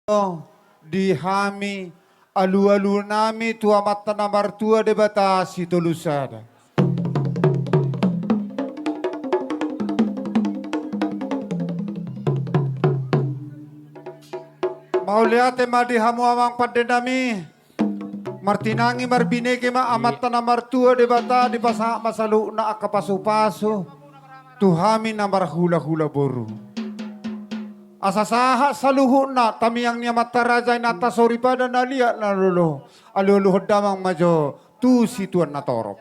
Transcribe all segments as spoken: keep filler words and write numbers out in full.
di hami alualu nami tu Amanta na martua Debata Sitolusada. Mauliate ma di hamu amang pande nami. Martinangi marbinege ma Amanta na martua Debata, dipasahat ma saluhutna angka pasupasu tu hami na marhulahula boru. Asa sahat saluhutna tamiang ni amanta raja inanta soripada na liat na lolo, alualuhon damang ma jo tu situan na torop.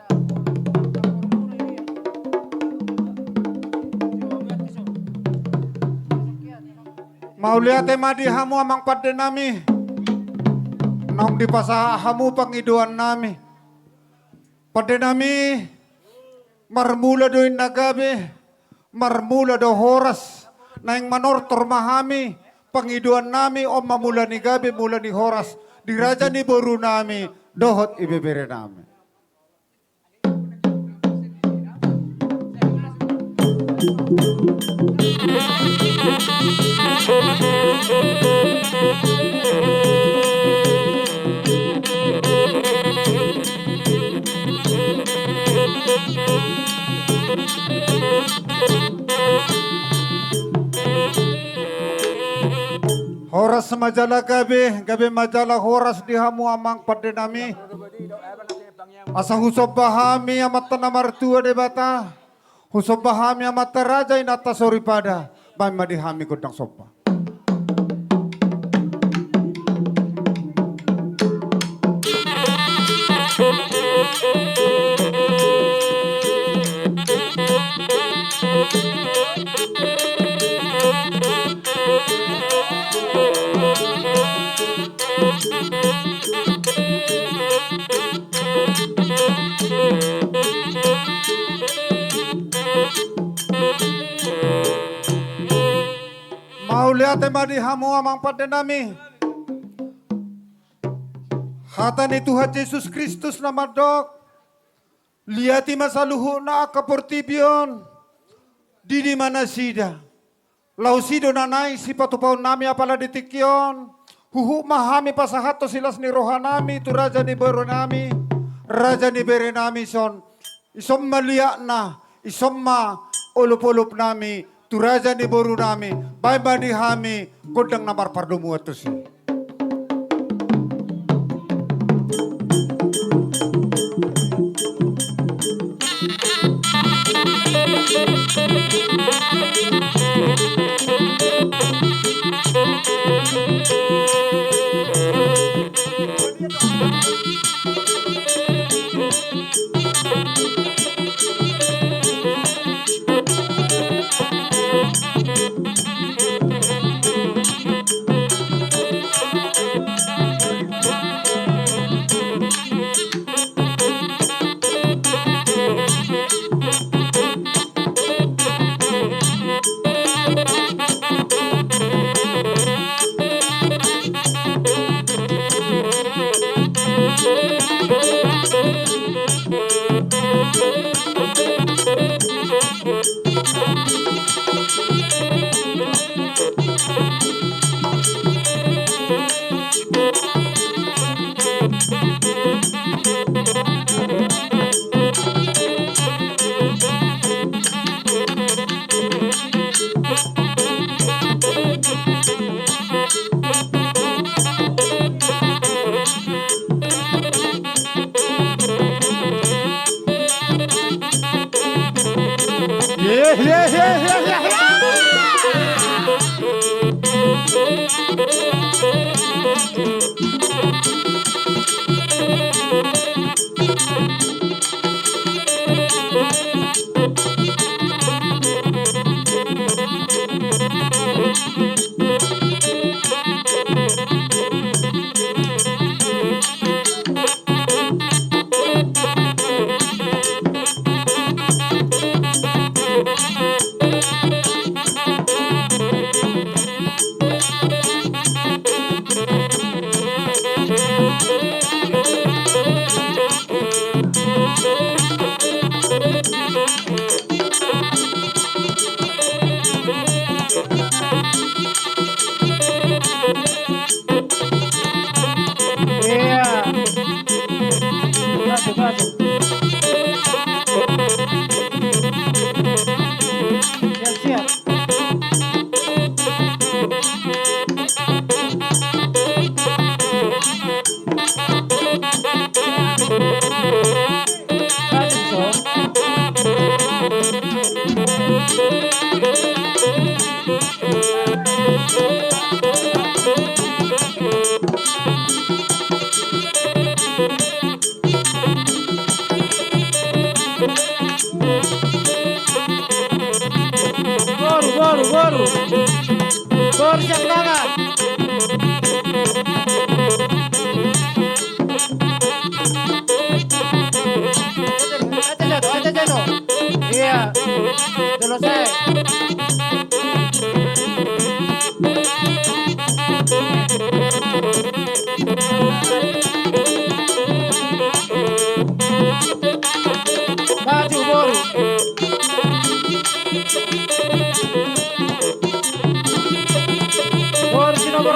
Mauliate ma di hamu amang pande nami. Naung dipasahat hamu pangidoan nami. Pande nami, marmula do inna gabe, marmula do horas, naeng manortor ma hami, pangidoan nami on ma mula ni gabe, mula ni horas, di raja ni boru nami, dohot ibebere nami. Horas ma jala gabe, gabe ma jala horas di hamu amang pande nami. Asa husomba hami Amanta na martua Debata, husomba hami amanta raja inanta soripada, baen ma di hami gondang somba. Mauliate ma di hamu amang pande nami. Hata ni Tuhan Jesus Kristus na mandok, liati ma saluhutna angka portibi on, didi ma nasida. Laos i do na naeng sipatupaon nami apala di tingki on, huhut ma hami pasahathon silas ni roha nami tu raja ni boru nami, raja ni bere nami son, ison ma liatna, ison ma olopolop nami, tu raja ni boru nami, baen ma di hami, gondang na marpardomuan tusi.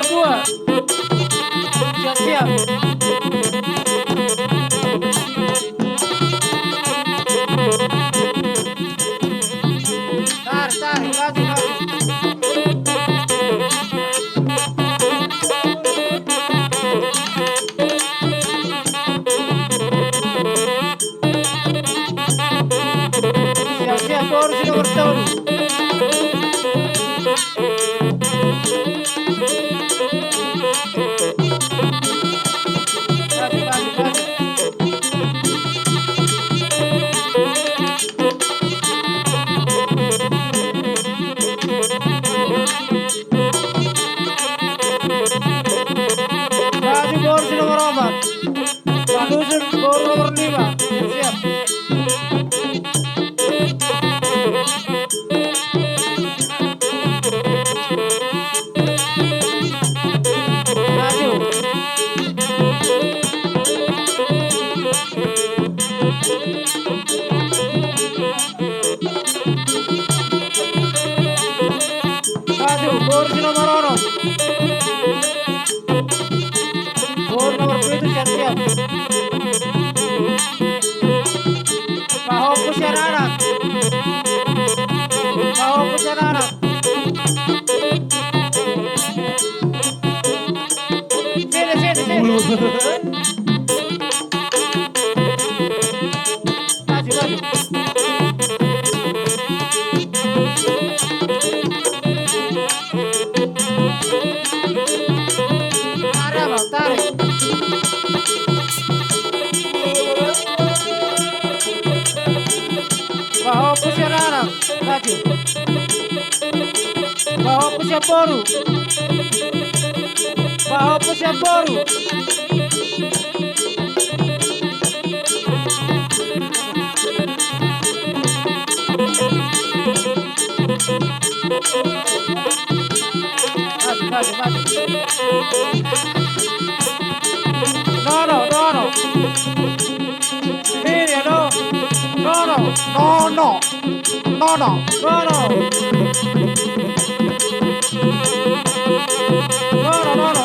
Dua. Siap, siap. Tarik, tarik, maju, maju. Siap, siap, boru si nomor tolu. Maju, maju, maju. Maju boru si nomor opat. Padusun boru nomor lima. Siap. Maju. Maju, boru si nomor onom. Boru nomor pitu, siap, siap. Pahompu sian anak. Pahompu sian anak. Sini, sini, sini. Maju, maju. Tarik, Bang, tarik. Pahompu sian anak. Maju. Pahompu sian boru. Pahompu sian boru. Maju, maju, maju. Nono, nono. Ini, no. Nono. Nono. Nono. Nono. Nono, nono.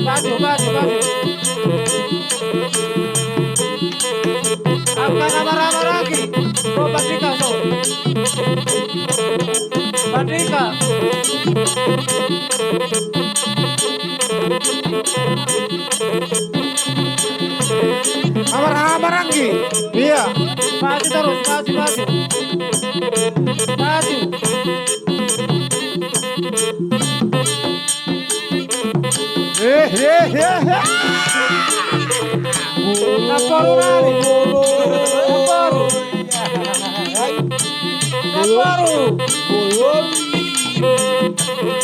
Maju, maju, maju. Angka na marhahamaranggi. Boru Pandika, so. Pandika. Hahamaranggi. Iya. Maju terus, maju, maju. Maju. Eh, eh, eh, eh. Namboru nami. Namboru. Namboru.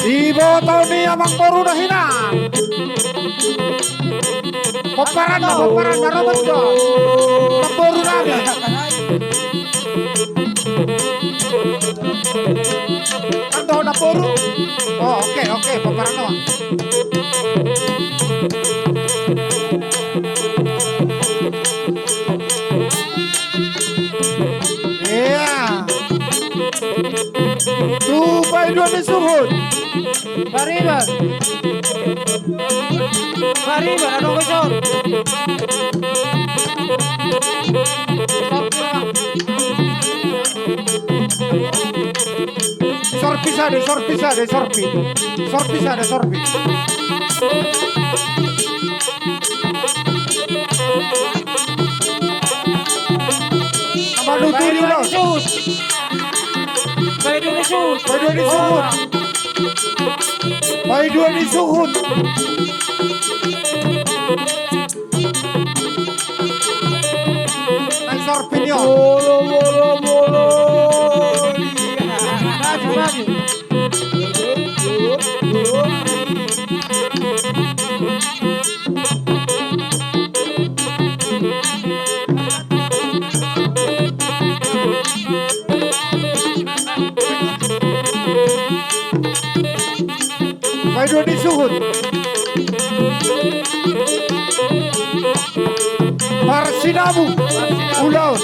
Diboto ni amangboruna hinan. Pomparanna, pomparanna, robot jo. Namboru nami. Kan dohot namboru. Oh, oke, oke, pomparanna. Iya. Tu paiduan ni suhut. Pariban. Pariban, adong isor. Sorpi sada, sorpi sada, sorpi. Sorpi sada, sorpi. Manuturi ulos. Paiduan ni suhut. Paiduan ni suhut. Paiduan ni suhut. Nai sorpi ni on. Molo, molo, molo. Maju, maju. Paiduan ni suhut. Parsinabung ulaon.